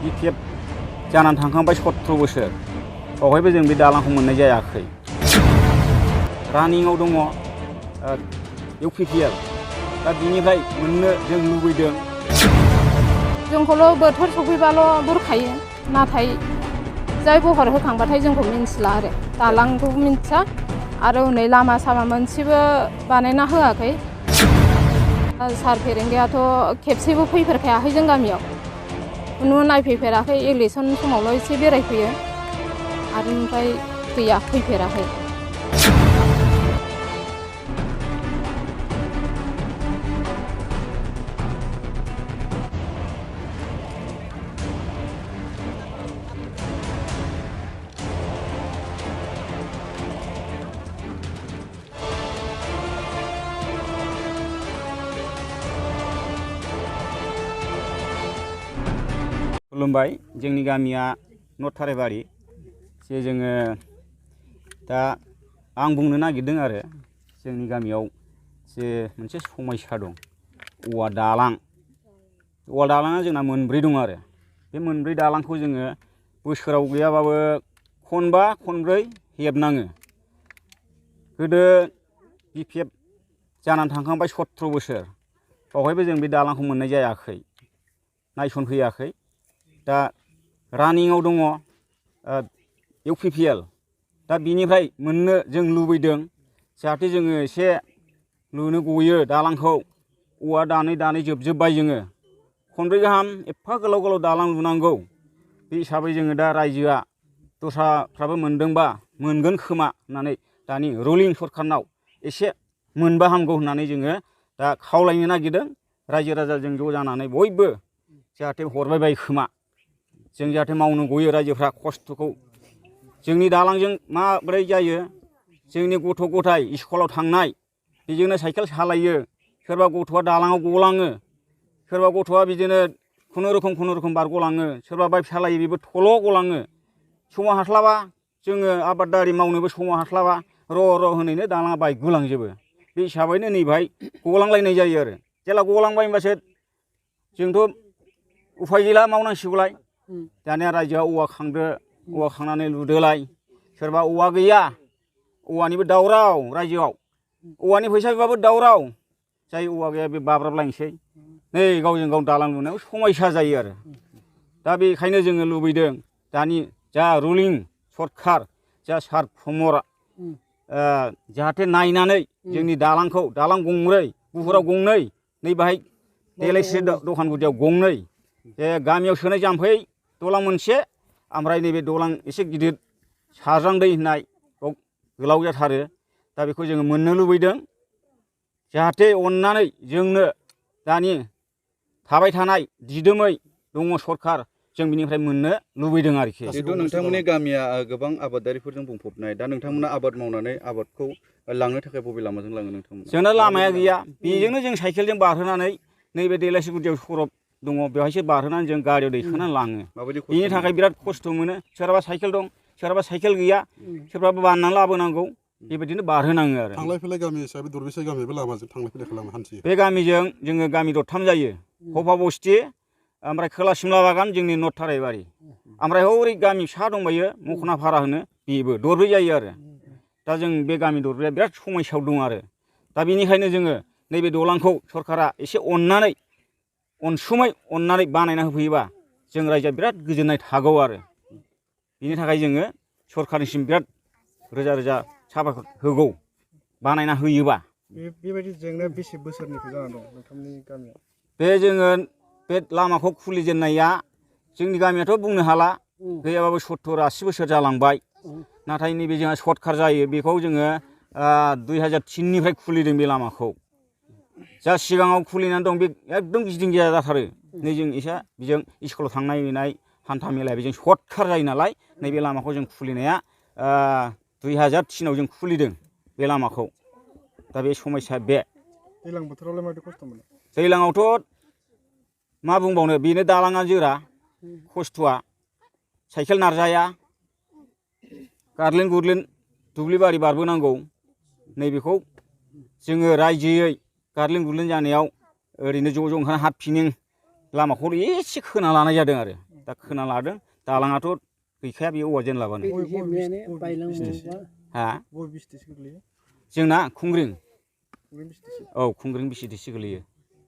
BPF जानानै थांखांबाय 17 बोसोर बावहायबो जों बे दालांखौ मोननाय जायाखै। रानिंआव दङ इउपिपिएल दा बिनिफ्राय मोननो जों लुबैदों। जोंखौल' बोथोर सफैबाल' बुरखायो नाथाय जाय बहर होखांबाथाय जोंखौ मिन्थिला आरो दालांखौ मिन्थिया आरो हनै लामा सामा मोनसेबो बानायना होआखै। सार फेरेंगायाथ' खेबसेबो फैफेरखायाखै जों गामियाव खुनु नायफैफेराखै इलेक्सन समावल' एसे बेरायफैयो आरो ओमफ्राय गैया फैफेराखै। खुलुमबाय, जोंनि गामिया नर्थ थाराइबारि। जे जोङो दा आं बुंनो नागिरदों आरो जोंनि गामियाव जे मोनसे समस्या दं, औवा दालां। औवा दालाङा जोंना मोनब्रै दं आरो बे मोनब्रै दालांखौ जोङो बोसोराव गैयाबाबो खनबा खनब्रै हेबनाङो। गोदो बिपिएफ जानानै थांखांबाय 17 बोसोर बावहायबो जों बे दालांखौ मोननाय जायाखै, नायसनफैयाखै। दा रानिंआव दङ इउपिपिएल दा बिनिफ्राय मोननो जों लुबैदों जाहाथे जोङो एसे लुनो गयो दालांखौ। औवा दानै दानै जोबजोब्बाय जोङो, खनब्रै गाहाम एफा गोलाव गोलाव दालां लुनांगौ। बे हिसाबै जोङो दा रायजोआ दस्राफ्राबो मोनदोंबा मोनगोन खोमा होननानै दानि रुलिं सरखारनाव एसे मोनबा हामगौ होननानै जोङो दा खावलायनो नागिरदों। रायजो राजाजों ज' जानानै बयबो जाहाथे हरबाय बायो खोमा, जों जाहाथे मावनो गयो रायजोफ्रा खस्थ'खौ। जोंनि दालांजों माब्रै जायो, जोंनि गथ' गथाय स्कुलाव थांनाय बेजोंनो साइकेल सालायो, सोरबा गथ'आ दालाङाव गलाङो, सोरबा गथ'आ बिदिनो खुनुरुखुम बारग'लाङो, सोरबा बाइक सालायो बेबो थल' गलाङो। समाव हास्लाबा, जोङो आबादारि मावनोबो समाव हास्लाबा, र' होनैनो दालाङा बायगुलांजोबो। बे हिसाबैनो नैबाहाय गलांलायनाय जायो आरो जेला गलांबाय होनबासो जोंथ' उफाय गैला, मावनांसिगौलाय। दानिया रायजोआ औवा खांदो, औवा खांनानै लुदोलाय। सोरबा औवा गैया, औवानिबो दावराव रायजोआव, औवानि फैसा बिबाबो दावराव। जाय औवा गैया बे बाब्राबलायनोसै, नै गावजों गाव दालां लुनायाव समयसा जायो आरो। दा बेखायनो जोङो लुबैदों दानि जा रुलिं सरखार, जा सार प्रमदआ जाहाथे नायनानै जोंनि दालांखौ, दालां गंब्रै, गुफुराव गंनै, नै बाहाय देलायस्रि दखान गुदियाव गंनै, जे गामियाव सोनाय जाम्फै दलां मोनसे, ओमफ्राय नैबे दलां एसे गिदिर साज्रां दै होननाय बाव गोलाव जाथारो। दा बेखौ जोङो मोननो लुबैदों। जाहाथे अननानै जोंनो दानि थाबाय थानाय दिदोमै दङ सरखार, जों बिनिफ्राय मोननो लुबैदों आरोखि। जिहेथु नोंथांमोननि गामिया गोबां आबादारिफोरजों बुंफबनाय, दा नोंथांमोना आबाद मावनानै आबादखौ लांनो थाखाय बबे लामाजों लाङो नोंथांमोना? जोंना लामाया गैया, बेजोंनो जों साइकेलजों बारहोनानै नैबे देलायस्रि गुदियाव सरब दङ, बेवहायसो बारहोनानै जों गारियाव दैखांनानै लाङो। बेनि थाखाय बिराद खस्थ' मोनो। सोरहाबा साइकेल दं, सोरहाबा साइकेल गैया, सोरबाबा बाननानै लाबोनांगौ, बेबायदिनो बारहोनाङो आरो। थांलाय फैलाय गामि हिसाबै दरबेसे गामियाबो लामाजों थांलाय फैलाय खालामो, हान्थियो? बे गामिजों जोङो गामि दरथाम जायो, हफा बस्ति, ओमफ्राय खोला सिमला बागान, जोंनि नर्थ थाराइबारि, ओमफ्राय हरै गामि फिसा दंबायो मख'नाफारा होनो, बेबो दरब्रै जायो आरो। दा जों बे गामि दरब्रैया बिराद समयसायाव दं आरो। दा बेनिखायनो जोङो नैबे दलांखौ सरकारा एसे अननानै, अनसुमै अननानै बानायना होफैयोबा जों रायजोआ बिराद गोजोननाय थागौ आरो। बिनि थाखाय जोङो सरकारनिसिम बिराद रोजा रोजा साबायखर होगौ, बानायना होयोबा। बेबायदि जेंनाया बेसे बोसोरनिफ्राय जानानै दं नोंथांनि गामियाव? बे जोङो बे लामाखौ खुलिजेननाया जोंनि गामियाथ' बुंनो हाला, गैयाबाबो 70-80 बोसोर जालांबाय। नाथाय नैबे जोंहा सर्टकाट जायो, बेखौ जोङो 2003निफ्राय खुलिदों बे लामाखौ। जा सिगाङाव खुलिनानै दं बे एकदम गिदिं गिया जाथारो। नै जों एसे बेजों स्कुलाव थांनाय फैनाय हान्था मेलाया बेजों सर्टकाट जायो नालाय, नैबे लामाखौ जों खुलिनाया 2003आव जों खुलिदों बे लामाखौ। दा बे समयसा बे। दैज्लां बोथोरावलाय माबायदि खस्थ' मोनो? दैज्लाङावथ' मा बुंबावनो, बेनो दालाङा जोरा, खस्थ'आ। साइकेल नारजाया, गारलिन गुरलिन दुब्लि बारि बारबोनांगौ। नैबेखौ जोङो रायजोयै गारलिन गुरलिन जानायाव ओरैनो ज' ओंखारना हात फिनिं लामाखौ एसे खोना लानाय जादों आरो। दा खोना लादों दालाङाथ' गैखाया बे औवा जेनलाबानो हा बबे बिसतिसो गोग्लैयो जोंना खुंग्रिं खुंग्रिं बिसतिसो औ खुंग्रिं बिसिटिसि गोलैयो